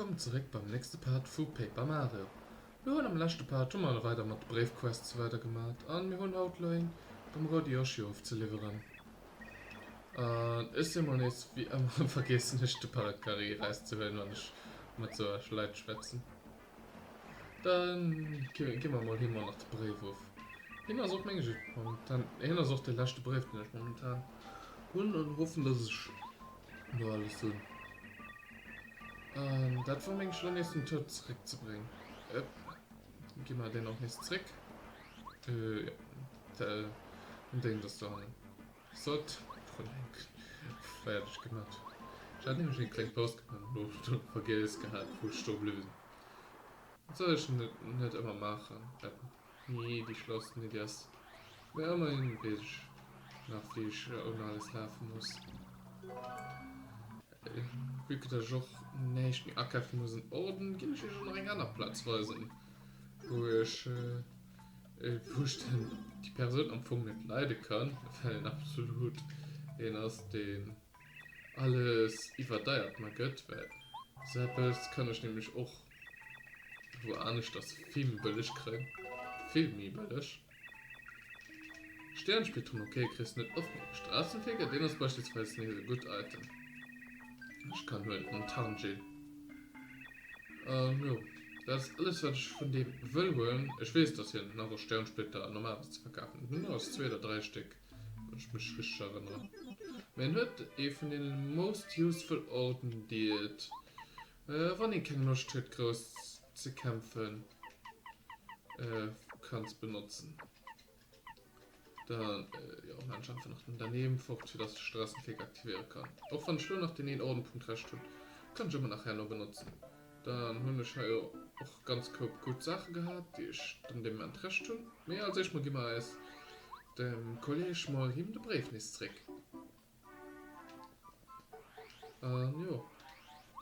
Wëllkomm zeréck beim nächste Part vu Paper Mario. Mir hunn am leschte Part hu mer weider mat de Bréifquests weider gemat an mir hunn haut lo een beim Rote Yoshi ofzeliwweren. An ech si mol nees wéi ëmmer vergeessen ech de Parakarry erauszehuelen wann ech mat sou Leit schwätzen. Dann gi mer mol him och nach de Bréif of. Hien ass och meng ech momentan, hien ass och de leschte Bréif deen ech momentan hunn an hoffen dass ech lo alles hunn. An dat war meng ech lo nees den Toad zeréck ze bréngen. Ëpp, gi mer deen och nees zeréck. Jo, den Déngt ass dohannen. Sot vun eng fäerdeg gemat. Ech hat nämlech eng kleng Paus gemaach an elo vergiess gehat wou ech stoe bliwwe sinn. Dat soll ech net ëmmer maachen, dat nee déi schlausten Iddi ass. Mee ëmmerhin weess ech nach wéi ech un alles lafe muss. Vue que dass ech och näischt méi akafe muss en Orden, ginn ech iech och nach eng aner Plaz weisen wou ech wou ech dann déi Persoun am Fong net leide kann, well en absolut een ass, deen alles iwwerdeiert mer gëtt, well sou eppes kann ech nämlech och wou aneschters vill méi bëlleg kréien, vill méi bëlleg. Sternspitren, ok, kriss net oft, mee Straßenfeger, deen ass beispillsweis nees e gutt Item. Ech kann huelen den Tarnjin. An jo, dat ass alles wat ech vun deem wëll huelen. Ech weess dass hien nach e Sternsplitter normalerweis ze verkafen huet, mä ass zwee oder dräi Stéck, wann ech mech richteg erënneren. Mä en huet ee vun deene most useful Orden déi et, wann ee keng Loscht huet grouss ze kämpfen, kanns benotzen. Dann jo, maan ech einfach nach den daneben fort, fir dass ech Strassenfeger aktivéiere kann. Och wann ech lo nach deen een Ordenpunkt Rescht hunn, kann ech ëmmer nach herno benotzen. Dann hunn ech hei jo och ganz Koup gutt Saache gehat, déi ech dann dee Moment Rescht hunn. Mee als éischt mol gi mer eis dem Kolleg mol him de Bréif nees zréck. An jo,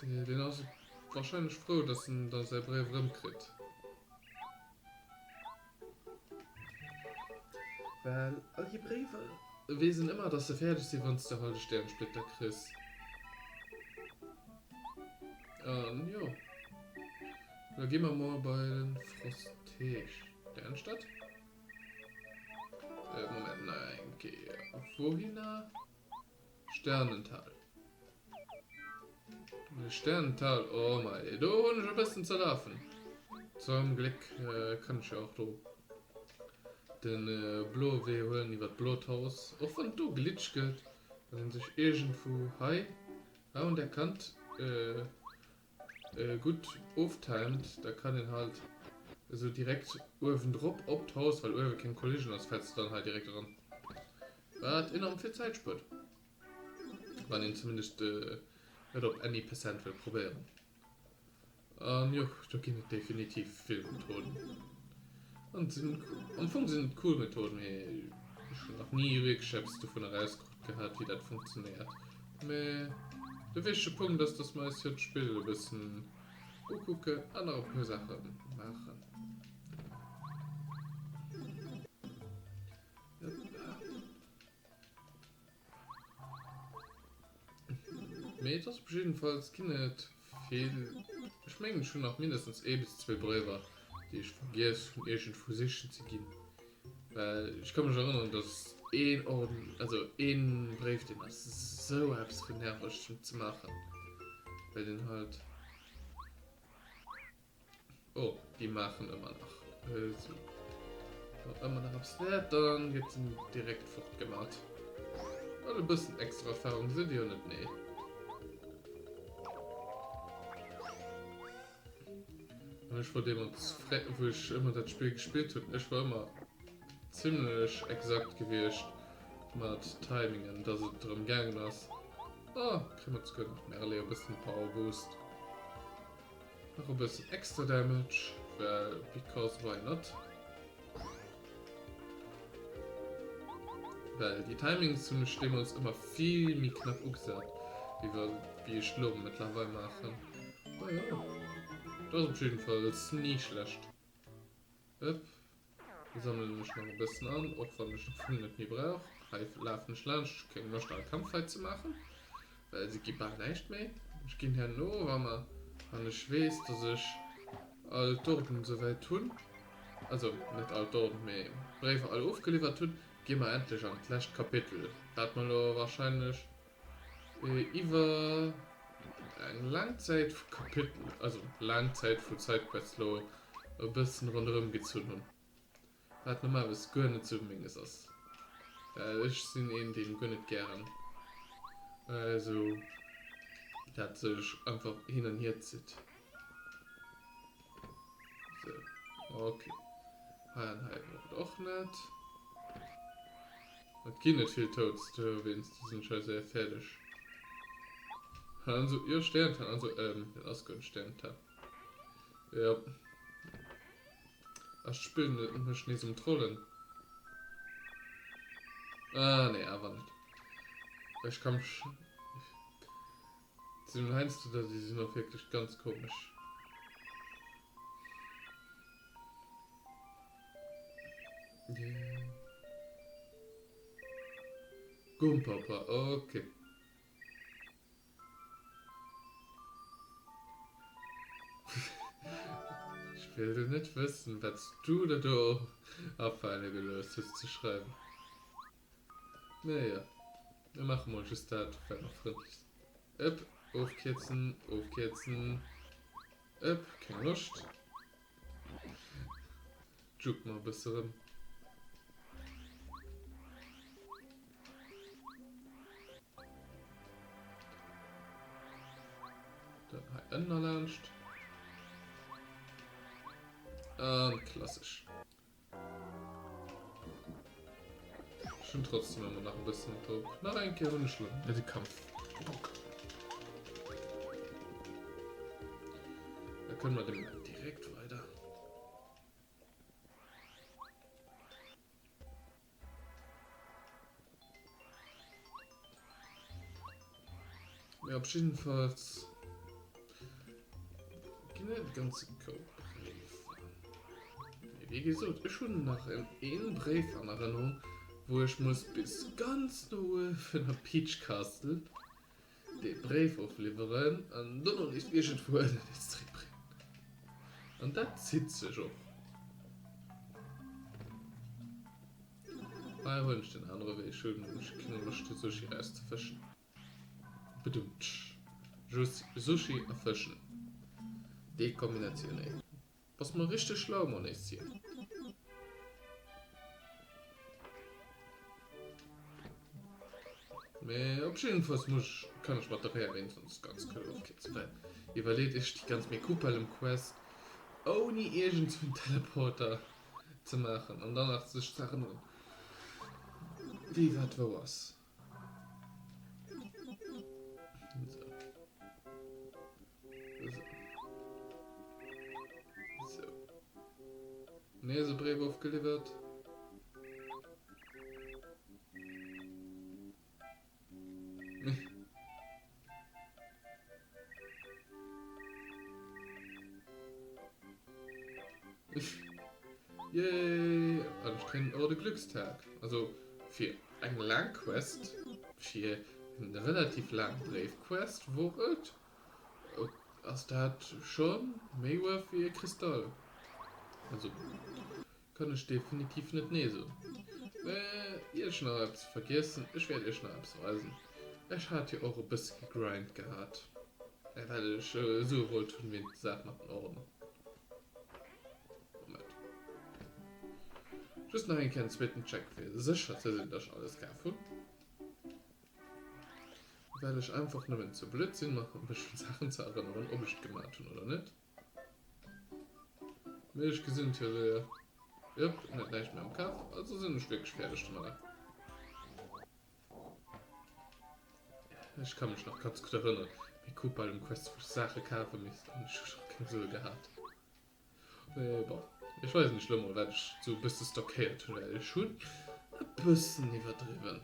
deen ass wahrscheinlech frou, dass en da säi Bréif erëmkritt. Well all déi Bréiwer weesen ëmmer, dass se fäerdeg sinn, wann s de halt e Sternsplitter kriss. An jo, da gi mer mol bei den Frostheeg. Sternstadt? Äh, Moment, nach eng Kéier. Wohinner? Sternental. Sternental, oh mei, do hunn ech e bëssen ze lafen. Zum Gléck kann ech jo och do de bloe Wee huelen iwwer d'blot Haus, och wann et do Glitch gëtt, wann een sech iergendwou hei un der Kant gutt oftimed, da kann een halt esou direkt uewendrop op d'Haus, well uewe keng Collision ass, fäls de dann hei direkt eran. Wat enorm vill Zäit spuert, wann een zumindest et op any percent wëll probéieren. An jo, do ginn et definitiv vill Methoden. An sinn, am Fong sinn et cool Methoden, mee ech hunn nach ni wierklech eppes dovun erauskritt gehat, wéi dat funktionéiert. Mee de wichtege Punkt ass, dass mer eis jo d'Spill e bëssen ukucken an nach e puer Saache maachen. Mee et ass op jiddefalls ginn et vill, ech mengen ech hunn nach mindestens ee bis zwee Bréiwer déi ech vergiess hunn iergendwou sichen ze ginn, well ech ka mech erënneren dass een Orden, also een Bréif deen ass esou eppes vun nerveg ze maachen, well deen halt. Oh, déi maachen ëmmer nach esou. Wann ëmmer nach eppes wäert, dann gëtt en direkt fortgemat. Well e bëssen extra Erfahrung si jo net, nee. An ech war deemools fré, wou ech ëmmer dat Spill gespillt hunn, ech war ëmmer zimlech exakt gewiescht mat Timingen, dass et drëm gaangen ass. Oh, kréie mer souguer nach Merle e bëssen Power Boost. Nach e bëssen extra Damage, well because why not? Well déi Timings hunn ech deemools ëmmer vill méi knapp ugesat, wéi wa wéi ech lo mëttlerweil maachen. Naja, dat ass op jiddefalls ni schlecht. Ëpp, sammelen ech nach e bëssen an, och wann ech dovun net méi brauch. Hei lafen ech laanscht, ech hu keng Loscht nach e Kampf hei ze maachen, well se gi bal näischt méi. Ech ginn herno, wa mer. An ech weess, dass ech all d'Orden souwäit hunn, also net all d'Orden, mee d'Bréiwer all ofgeliwwert hunn, gi mer endlech an d'lescht Kapitel, dat mer elo wahrscheinlech iwwer eng laang Zäit vu Kapitel, also laang Zäit vu Sidequests elo e bëssen ronderëm gezunn hunn. Wat normalerweis guer net sou menges ass, well ech sinn een deen guer net gären esou dat sech einfach hin an hier zitt. Sou, ok. Hei an hei brauch et och net. Et ginn net vill Toads dowéinst sinn ech hei séier fäerdeg. An sou, jo Sterntan, also dat ass guer net Sterntan. Jo. Ach, d'Spill mécht nees um Trollen. Ah, nee, awer net. Ech kann mech... Sinn heiansdo da, déi sinn och wierklech ganz komesch. Yeah. Gumpapa, okay. Ech wëll net wëssen, wat s du der do afale gelooss hues ze schreiwen. Mä jo, mir maache mol just dat, well mer frëndlech sinn. Ëpp, ofkierzen, ofkierzen. Ëpp, keng Loscht. Juke mer e bësse rëm. Dann hei ënner laanscht. An klassesch. Ech hunn trotzdem ëmmer nach e bëssen drop. Nach eng Kéier hunn ech lo net de Kampf Bock. Da kënne mer dem direkt weider. Mee op jiddefalls ginn et e ganze Koup Bréifer. Mee wéi gesot, ech hunn nach een Bréif an Erënnerung, wou ech muss bis ganz no uewen op Peach Castle dee Bréif ofliwweren an dono nees iergendwou ënnen nees zeréckbréngen. An dat zitt sech och. Hei huelen ech den anere Wee, ech hunn keng Loscht de Sushi rauszefëschen. Bedumtsch. Sushi a Fëschen, déi Kombinatioun ey. Bass mol richteg schlau Monesien. Mee op jiddefalls muss ech, kann ech mat der Réier wéinstens ganz cool ofkierzen, well iwwerleet iech déi ganz Mekupalem Quest ouni iergend sou en Teleporter ze maachen an dann nach sech ze erënneren wéi wat wou ass. Sou. Sou. Nees e Bréif ofgeliwwert. Yay! An ech kréien och de Glückstag. Also fir eng laang Quest, fir eng relativ laang Bréifquest wor et, ass dat scho méi worth wéi e Kristall. Also Kann ech definitiv net nee soen. Mä ier ech nach eppes vergiessen, ech wäert iech nach eppes weisen. Ech hat jo och e bësse gegrind gehat, well ech Sue wollt hunn wéint der Saach mat den Ordner. Moment. Just nach eng Kéier en zweeten Check fir sécher ze sinn, dass ech alles kaf hunn. Well ech einfach nëmmen ze blöd sinn, mech un Saachen ze erënneren, ob ech et gemat hunn oder net. Mee ech gesinn et jo séier. Jop, en huet näischt méi am Kaf, also sinn ech wierklech fäerdeg domadder. Ech ka mech nach ganz gutt erënneren, wéi Koopalum Quest, wou ech Saache kafe misst an ech hu scho keng Sue gehat. Mee bon, ech weisen iech lo mol wat ech sou e bësse stockéiert hunn, well ech hunn e bëssen iwwerdriwwen.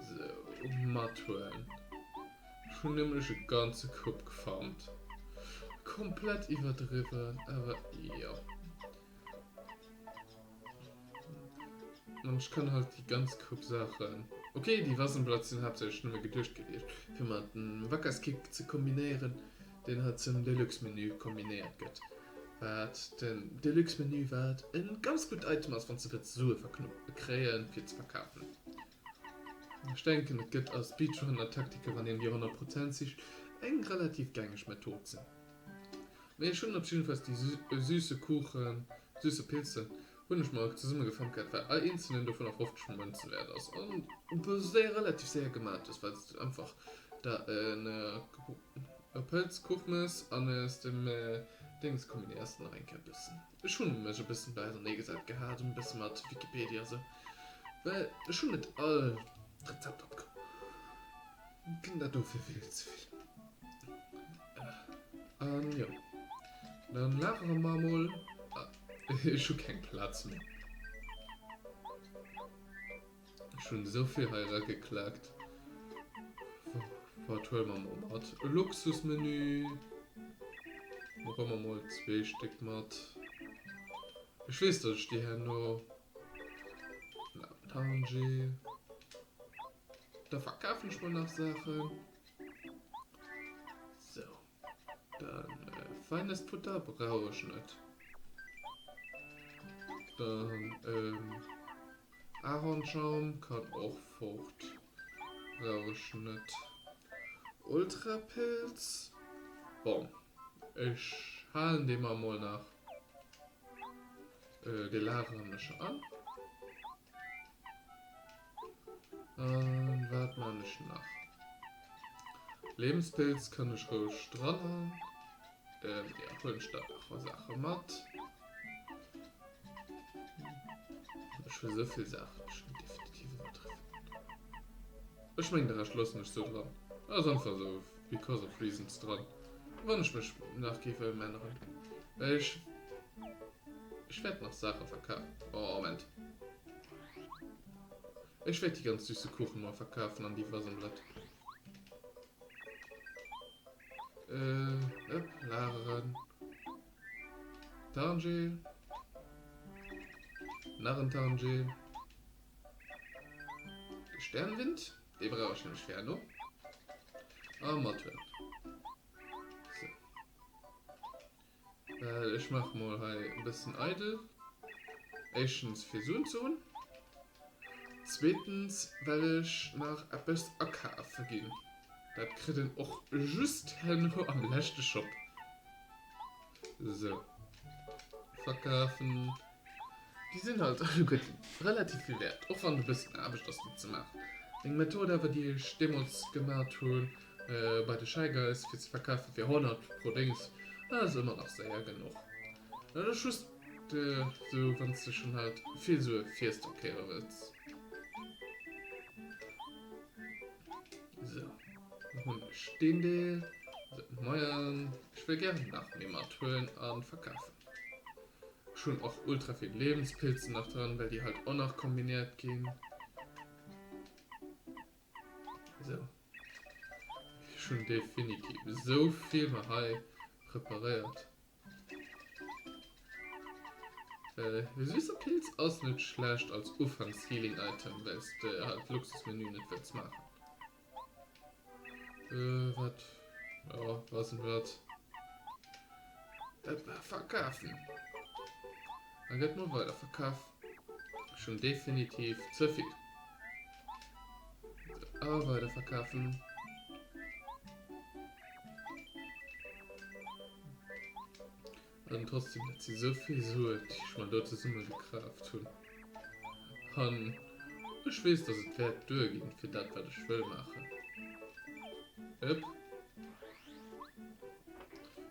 Sou, mathuelen. Ech hunn nämlech e ganze Koup gefarmt. Komplett iwwerdriwwen, awer jo. An ech kann halt déi ganz Koup Saachen. Ok, déi Wasenblatt sinn haaptsächlech nëmme geduecht gewiescht, fir mat dem Wackerskick ze kombinéieren, deen halt zum Deluxe Menü kombinéiert gëtt. Wat den Deluxe Menü wat e ganz gutt Item ass, wann s de wëlls Sue kréien, fir ze verkafen. Ech denken, et gëtt a Speedrunner-Taktike, wann een déi 100 Prozent sicht, eng relativ gängeg Method sinn. Mee ech hunn op jiddefalls déi süße Kuchen, süße Pilze hunn ech mer zesummegefamkert, well all eenzelnen dovunner 50 Mënze wäert ass an séier, relativ séier gemat ass, well s du einfach der en Pëlzkuch mëss an es dem Déngs kombinéiers nach eng Kéier e bëssen. Ech hunn mech e bëssen beienee gesat gehat, e bësse mat Wikipedia a sou, well ech hunn net all d'Rezepter am Kapp. Ginn der dofir vill ze vill. An jo, dann lagere mer mol. Ech hu keng Plaz méi. Ech hunn esou vill hei erageklaakt. Wat huele mer mol mat? E Luxusmenü. Huele mer mol zwee Stéck mat. Ech weess, datt ech déi herno. Tangi. Da verkafen ech mol nach Saachen. So. Dann äh, feines Futter brauche ich net. Dann ähm, Ahornschaum kann och fort. Brauche ich net. Ultrapilz. Bon. Ech halen dee mer mol nach. Äh, dee lageren ech an. An wat man ech nach? Lebenspilz kann ech roueg dran han. Ähm, ja, huelen ech dat nach Sache mat. Ech hu souvill Saachen, ech hunn definitiv iwwerdriwwen. Ech mengen de Rescht loossen ech sou dran. Ass einfach sou because of reasons dran. Wann ech mech nach géif ëmänneren. Well ech ech wäert nach Saache verkafen. Oh, Moment. Ech wäert déi ganz süße Kuchen mol verkafen an déi Vasenblatt. Äh, ëpp, lageren. Tarngel. Nach en Tarngel. De Sternwind, dee brauch ech nämlech fir herno. A mathuelen. So. Well ech maach mol hei e bëssen eidel. Éischtens fir Suen ze hunn. Zweetens well ech nach eppes akafe ginn. Dat kritt een och just herno am leschte Shop. Sou. Verkafen. Déi sinn halt alleguerten relativ vill wäert, och wann et e bëssen Aarbecht ass déi ze maachen. Eng Method awer déi ech deemools gemat hunn bei de Shy Guys fir ze verkafen fir 100 pro Déngs, dat ass ëmmer nach séier genuch. Dat ass just sou wann s de schonn halt vill Sue virstockéiere wëlls. Sou, da hunn ech deen Deel. Sou, moien, ech wëll gären nach méi mathuelen a verkafen. Ech hun och ultra vill Lebenspilzen nach dran, well déi halt och nach kombiniert ginn. So. Ech hun definitiv esou vill mer hei preparéiert. Äh, süßer Pilz ass net schlecht als Ufanks-Healing-Item, well s de halt Luxusmenü net wëlls maachen. Äh, wat? Ja, was denn wat? Dat war verkafen. Dann gëtt mol weider verkaf. Schon definitiv ze vill. A weider verkafen. An trotzdem, dat si sou vill Suen, déi ech mer do zesummegekraaft hunn. An ech weess, dass et wäert duerginn fir dat, wat ech wëll maachen. Ëpp.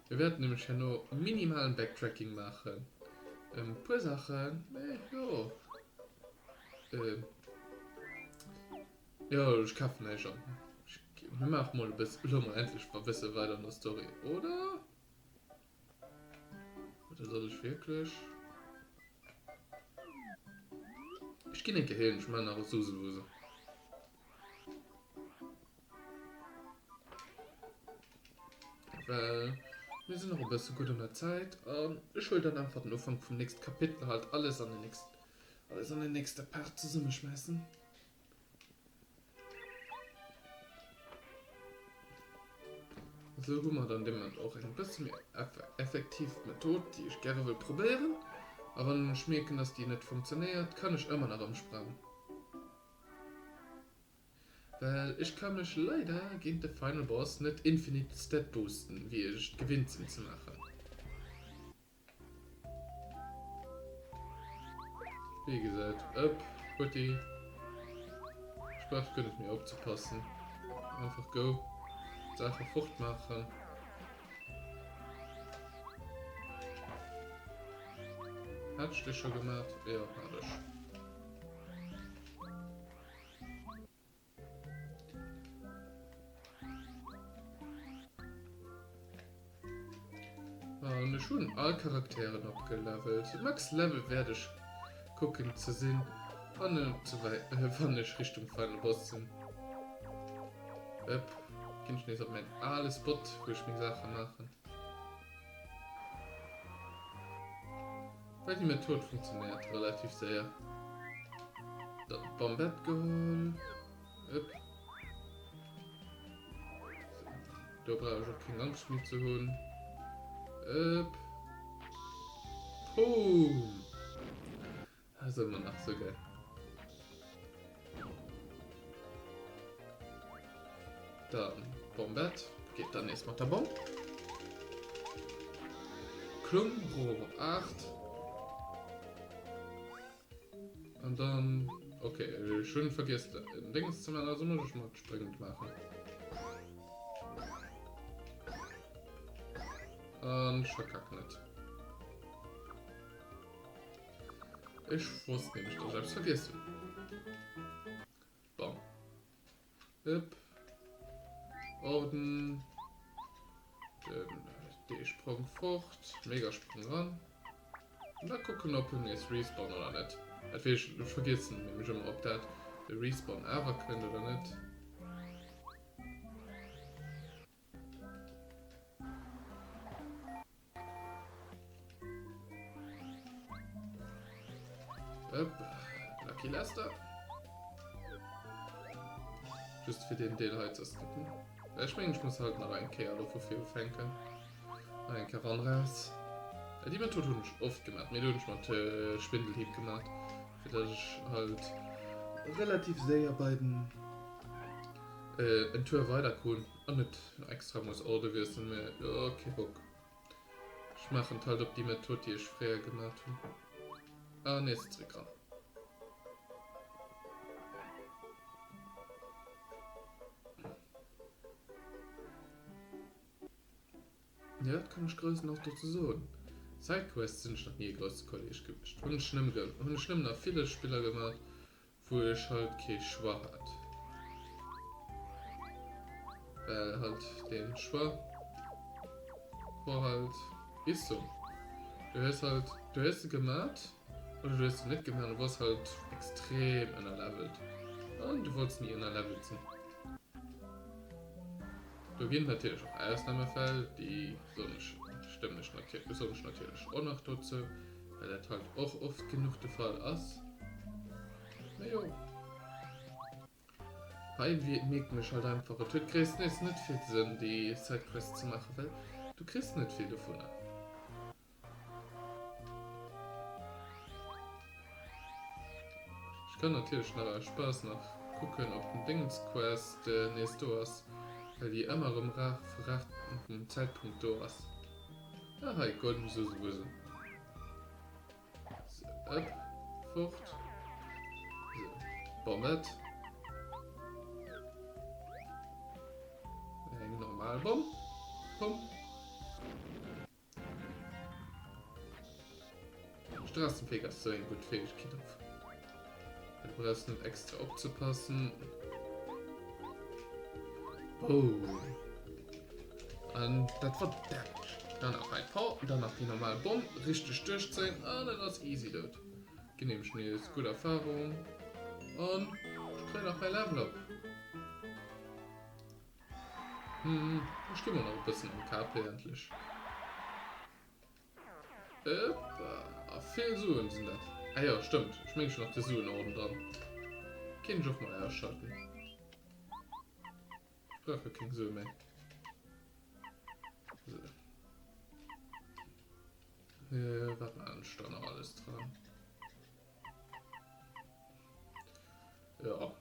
Mir wäerten nämlech herno minimalen Backtracking maachen. E puer Saachen, mä jo. Jo, ech kafen näischt an. Mir maache mol e bësse, elo mol endlech e bësse weider an der Story, oder? Oder soll ech wierklech? Ech ginn eng Kéier hin, ech maachen nach e Suselwusel. Well mir sinn och e bësse gutt an der Zäit an ech wëll dann einfach den Ufank vum nächste Kapitel halt alles an den nächsten, alles an den nächster Part zesummeschmäissen. Esou hu mer dann deemno och eng bësse méi effektiv Method, déi ech gäre wëll probéieren. A wann ech mierken, dass déi net funktionéiert, kann ech ëmmer nach ëmsprangen. Well ech ka mech leider géint de Final Boss net infinite stat boosten, wéi ech et gewinnt sinn ze maachen. Wéi gesat, ëpp, huet déi. Ech brauch guer net méi opzepassen. Einfach go. D'Saache fort maachen. Hat ech déi scho gemaach? Jo, hat ech. An ech hunn all Charakteren opgelevelt. Max Level wäert ech kucken ze sinn, wann et wann ech Richtung Final Boss sinn. Ëpp, ginn ech nees op mäin ale Spot, wou ech meng Saache maachen. Well déi Method funktionéiert relativ séier. Dann d'Bombette geholl. Upp. Do brauch ech och keng Angscht méi ze hunn. Upp. Boom! Dat ass ëmmer nach sou geil. Dann Bombette geet dann nees mat der Bomm. Klum Rohr op 8. An dann okay, ech hunn vergiess den Dings ze maachen, also muss ech mat spréngend maachen. An ech verkacken et. Ech wosst nämlech, dass ech eppes vergiess hunn. Bam. Upp. Orden. Den D-Sprong fort. Megasprong ran. Und da kucken, ob en nees respawn oder net. Dat weess ech, ech vergiessen nämlech ëmmer, ob dat de Respawn awer kënnt oder net. Upp, Lucky Lester. Just fir den Deel hei ze skippen. Ech mengen, ech muss halt nach eng Kéier elo vu vir ufänken. Nach eng Kéier ran raus. Ja, déi Method hunn ech oft gemaach, mee do hunn ech mat äh, Spindelhieb gemaach, fir dass ech halt relativ séier bei den äh, en Tour weider krun an net extra muss Orde wiesselen, mee jo, kee Bock. Ech maachen et halt op déi Method, déi ech fréier gemaat hunn. Ah, nees zréck ran. Jo, dat kann ech grouss nach dozou soen. Sidequests sinn ech nach ni e grousse Kolleg gewiescht. Hunn ech nëmmen a ville Spiller gemaat, wou ech halt kee Choix hat, well halt deen Choix wor halt is so, du hues halt, du hues se gemat oder du hues se net gemat, du wors halt extrem ënnerlevelt an du wollts ni ënnerlevelt sinn. Do ginn natierlech och Ausnahmefäll, déi soen ech, stëmmen ech natierlech, soen ech natierlech och nach dozou, well dat halt och oft genuch de Fall ass. Mee jo, hei mierken ech halt einfach, et huet gréisstendeels net vill Sënn, déi Sidequests ze maachen, well du kriss net vill dovunner. Ech kann natierlech nach aus Spaass nach kucken ob den Dingensquest nees do ass, well déi ëmmer erëm rar vu rar vum Zäitpunkt do ass. Ah hei, Golden Susuwusu. So, ëpp, fort. So, Bombett. Eng normal Bomm. Komm. Strassenfeger ass sou eng gutt Fäegkeet am Fong. Du brauchs net extra opzepassen. Boom. An dat war Damage. Dann nach ein paar, dann nach déi normal Bomm richteg duerchzéien an et ass easy dout. Ginn nämlech nees gutt Erfahrung an ech kréien nach mäi Level up. Hm, ech gi mol nach e bëssen am KP endlech. Ëppa, a vill Suen sinn dat. Ah jo, stëmmt, ech mengen ech hunn nach de Suenorden dran. Kéint ech och mol ausschalten. Ech brauch jo keng Sue méi. So. Äh, wat man ech da nach alles dran? Ja.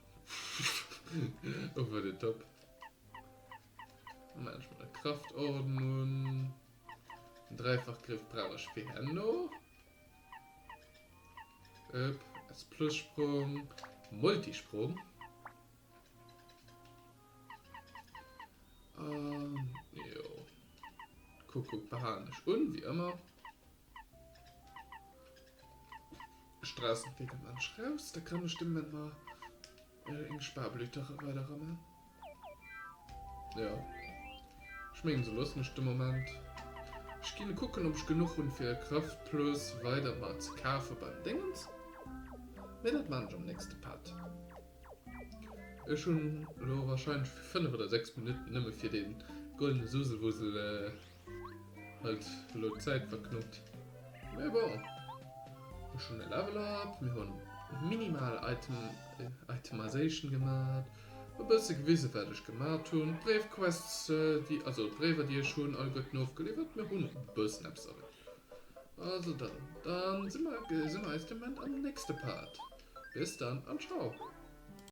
Over the top. Dann ech mal Kraftorden un. Den Dreifachgriff brauch ech fir herno. Up, S plus Sprung, Multisprung. An jo. Kuckuck behalen ech un, wéi ëmmer. Straßenfeger man ech raus, da kann ech dem Moment mal eng Sparblüte weider rammen. Ja. Ech mengen, sou loossen ech de Moment. Ech ginn kucken, ob ech genuch hunn, fir Kraft plus weider mer ze kafe beim Dingens. Mee dat maan ech am nächste Part. Ech hunn elo wahrscheinlech fir 5 oder 6 Minutten nëmme fir dee goldene Suselwusel halt elo d'Zäit verknuppt. Mee bon, ech hunn e Level up, mir hunn minimal Item, Itemization gemat, e bësse gewise wat ech gemat hunn, d'Bréifquests, déi, also d'Bréiwer déi ech hunn, alleguerten ofgeliwwert, mir hunn e bëssen eppes erreecht. Also dann, dann si mer, gesi mer eis de Moment am nächste Part. Bis dann an ciao!